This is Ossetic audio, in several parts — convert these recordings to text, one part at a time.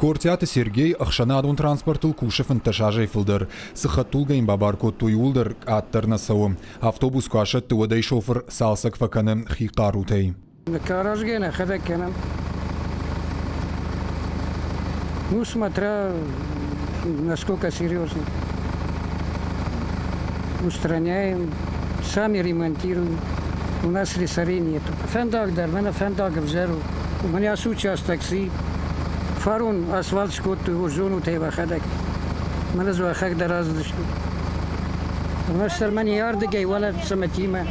Кортиаты Сергей ӕхсӕнадон транспортыл кусы 15 азӕй фылдӕр. Цы хӕдтулгӕ йын бабар кодтой, ууыл дӕр къаддӕр нӕ цӕуы. Автобус куы асӕтты, уӕд ӕй шофыр цалцӕг фӕкӕны хи хъарутӕй. Аразгӕ нӕхӕдӕг кӕнӕм. Ну, смотря насколько серьезно. Устраняем, сами ремонтируем. У нас слесарей нету. Фӕндаг дӕр, мӕнӕ фӕндаг ӕвзӕр у. Мӕнӕ ацы участок ци фарон асфальт скодтой, уый зонут ӕй уӕхӕдӕг. Мӕнӕ дзы уӕхӕг дӕр аздыстут. Ӕрмӕстдӕр мӕн ардыгӕй уӕлӕ Цӕмӕтимӕ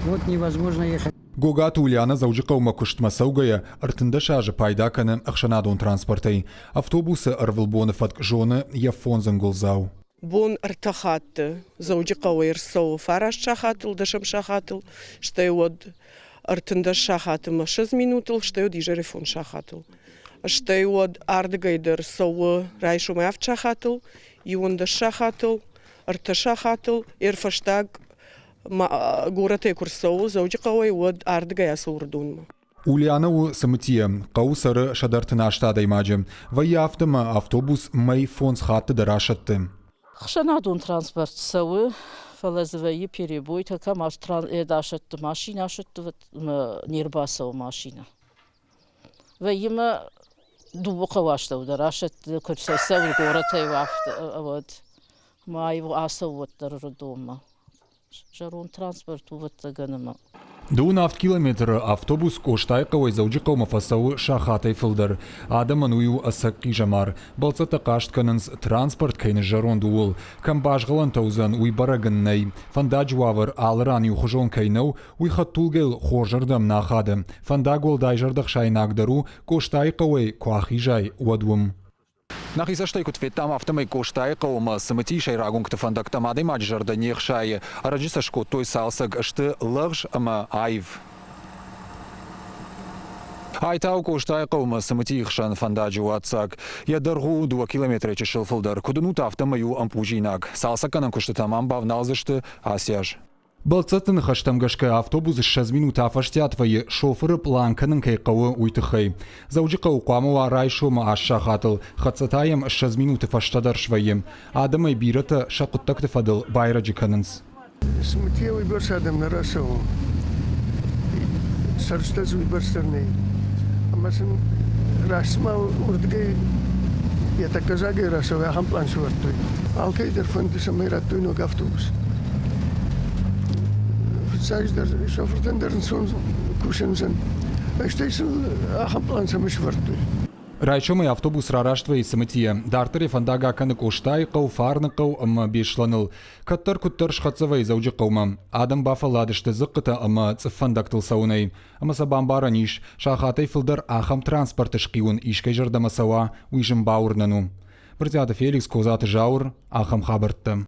вот невозможно ехать. Гогаты Ульянӕ Дзӕуджыхъӕумӕ куыстмӕ цӕугӕйӕ 13 азы пайда кӕны ӕхсӕнадон транспортӕй. Автобусы ӕрвылбоны фӕтк зоны йӕ фондз ӕнгуылдзау. Бон ӕртӕ хатты Дзӕуджыхъӕуӕй ӕрцӕуы фараст сахатыл, дӕсӕм сахатыл, стӕй уӕд 13 сахаты мӕ 20 минутыл, стӕй уӕд изӕры фондз сахатыл. Стӕй уӕд ардыгӕй дӕр цӕуы райсомӕй авд сахатыл, 11 сахатыл, ӕртӕ сахатыл, ӕрфӕстаг горӕтӕй куы рцӕуы Дзӕуджыхъӕуӕй, уӕд ардыгӕй ацӕуы Ӕрыдонмӕ. Ульяна у Цымытийӕ, хъӕуы цӕры 138 адӕймаджы. Вӕййы афтӕ ӕмӕ автобус мӕй фондз хатты дӕр асӕтты. Ӕхсӕнадон транспорт цӕуы, фӕлӕ дзы вӕййы перебойтӕ, кӕм асӕтты машинӕ асӕтты, не рбацӕуы машинӕ. Вӕййы ма дыууӕ хъӕуы астӕу дӕр асӕтты, куы цӕуы горӕтӕй афтӕ, уӕд ма ацӕуы уӕддӕр Ӕрыдонмӕ. Зӕронд транспорт у ӕвӕццӕгӕн ӕмӕ. Дыууын авд километры автобус Къостайы хъӕуӕй Дзӕуджыхъӕумӕ фӕцӕуы сахатӕй фылдӕр. Адӕмӕн уый у ӕцӕг хъизӕмар. Бӕлццӕттӕ хъаст кӕнынц, транспорт кӕй ныззӕронд, ууыл. Кӕм базгъӕлӕнтӕ уыдзӕн, уый бӕрӕг ын нӕй. Фӕндаджы уавӕр алы ран иухуызон кӕй нӕу, уый хӕдтулгӕйыл хорзӕрдӕм нӕ ахады. Фӕндаг уӕлдай зӕрдӕхсаинагдӕр у, Къостайы хъӕуӕй куы ахизай, уӕд уым. Нӕхи цӕстӕй куыд федтам, афтӕмӕй Къостайы хъӕумӕ Цымытийы сӕйраг уынгты фӕндӕгтӕм адӕймаджы зӕрдӕ не хсайы. Ӕрӕджы сӕ скодтой цалцӕг, сты лӕгъз ӕмӕ аив. Айтау Къостайы хъӕумӕ Цымытийы хсӕн фӕндаджы уадздзаг. Йӕ дӕргъ у дыууӕ километрӕй чысыл фылдӕр. Куыд уынут, афтӕмӕй у ӕмпъузинаг. Цалцӕггӕнӕн куыстытӕм ам бавналдзысты ацы аз. Бӕлццӕтты ныхӕстӕм гӕсгӕ автобус 20 минут афӕстиат вӕййы, шофыры пълан кӕнын кӕй хъӕуы, уый тыххӕй. Дзӕуджыхъӕуы хъуамӕ уа райсомы аст сахатыл, хӕццӕ та йӕм 20 минуты фӕстӕдӕр свӕййы. Адӕмӕй бирӕтӕ сӕ хъуыддӕгты фӕдыл байрӕджы кӕнынц. Цымытийӕ уыйбӕрц адӕм нӕ рацӕуы. Цӕрджытӕ дзы уыйбӕрц дӕр нӕй. Ӕмӕ сын раст цыма уырдыгӕй йӕ тӕккӕ дзагӕй рацӕуы, ахӕм пълан сӕвӕрдтой. Алкӕй дӕр фӕнды, цӕмӕй радтой ног автобус. Фыццаджыдӕр шофыртӕн дӕр ӕнцон кусӕн уыдзӕн. Стӕй сын ахӕм пълан цӕмӕй сӕвӕрдтой. Райсомӕй автобус рараст вӕййы Цымытийӕ. Дарддӕр йӕ фӕндаг акӕны Къостайы хъӕу, Фарныхъӕу ӕмӕ Беслӕныл. Кӕддӕр-куыддӕр схӕццӕ вӕййы Дзӕуджыхъӕумӕ. Адӕм бафӕлладысты дзыхъхъытӕ ӕмӕ цъыф фӕндӕгтыл цӕуынӕй. Ӕмӕ сӕ бамбарӕн ис, сахатӕй фылдӕр ахӕм транспорты схъиуын искӕй зӕрдӕмӕ цӕуа, уый зын бауырнӕн у. Брытъиаты Феликс, Козаты Зауыр, ахӕм хабӕрттӕ.